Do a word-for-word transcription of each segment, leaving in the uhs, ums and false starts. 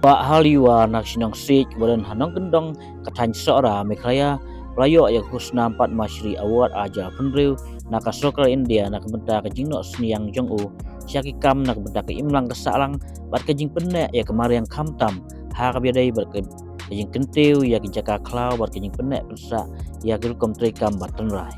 Bah Haliwar na ka shnong Siej kaba don ha Nongkyndong ka thaiñ Sohra, Meghalaya, u la ïoh ïa ka khusnam Padma Shri Award ar hajar arphew hynriew na ka sorkar India na ka bynta ka jingnoh synñiang jong u sha ki kam na ka bynta ka imlang ka sahlang bad ka jingpynneh ïa ka mariang, khamtam ha kaba ïadei bad ka, ka jingkyntiew ïa ka jaka khlaw bad ka jingpynneh pynsah ïa ki rukom treikam ba tynrai.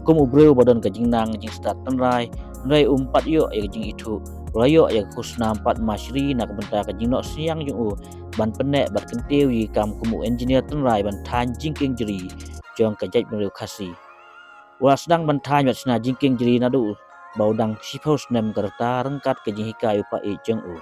Kum u briew ba don ka jingnang jingstad tynrai, hynrei um pat ïoh ïa ka jingithuh, u la ïoh ïa ka khusnam Padma Shri na ka bynta ka jingnoh synñiang jong u ban pynneh bad kyntiew ïa ki kam kum u engineer tynrai ban thaiñ jingkieng jri jong ka jaitbynriew Khasi. U la sdang ban thaiñ bad shna jingkieng jri naduh ba u dang shiphew snem ka rta ryngkat ka jinghikai u paid jong u.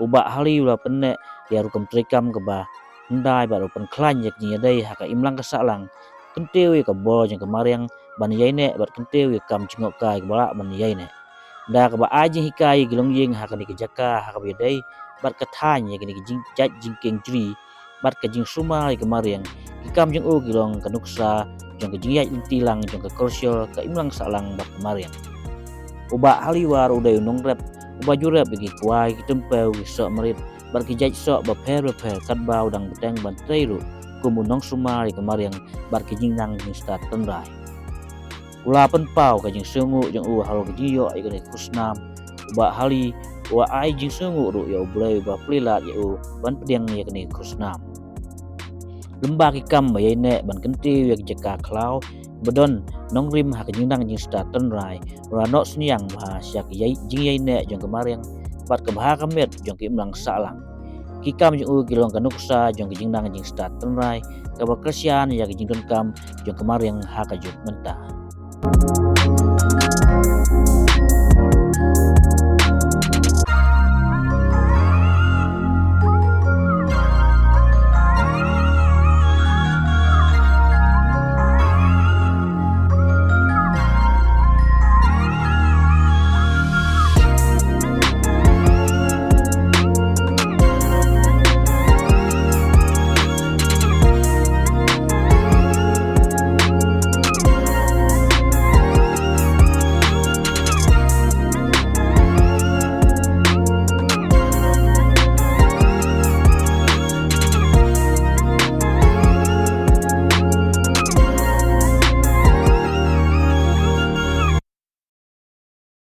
U Bah Hali u la pynneh ïa rukom treikam kaba hyndai bad u pynkhlaiñ ïa ka jingïadei ha ka imlang ka sahlang, kyntiew ïa ka bor jong ka mariang ban ïaineh bad kyntiew ïa ka kam jngohkai kaba lah ban ïaineh. Da kaba ai jinghikai ïa ki longïing ha kane ka jaka ha kaba ïadei bad ka thaiñ ïa kine ki jingjait jingkieng jri bad ka jingsumar ïa ka mariang, ki kam jong u ki long ka nuksa jong ka jingïaid lynti lang jong ka kolshor ka imlang sahlang bad ka mariang. U Bah Haliwar u dei u nongrep uba ju rep ïa ki kwai, ki tympew, ki soh marit bad ki jait soh bapher bapher katba u dang bteng ban trei ruh kum u nongsumar ïa ka mariang bad ki jingnang jingstad tynrai. U la pynpaw ka jingsngewnguh jong u halor ka jingïoh ïa kane ka khusnam. U Bah Hali u la ai jingsngewnguh ruh ïa U Blei uba plie lad ïa u ban pdiang ïa kane ka khusnam. Lyngba ki kam ba ïaineh ban kyntiew ïa ka jaka khlaw ba don nongrim ha ka jingnang jingstad tynrai, u la noh synñiang bha sha ka ïai, jingïaineh jong ka mariang bad ka bha ka miat jong ka imlang sahlang. Ki kam jong u ki long ka nuksa jong ka jingnang jingstad tynrai kaba kyrshan ïa ka jingdonkam jong ka mariang ha ka juk mynta.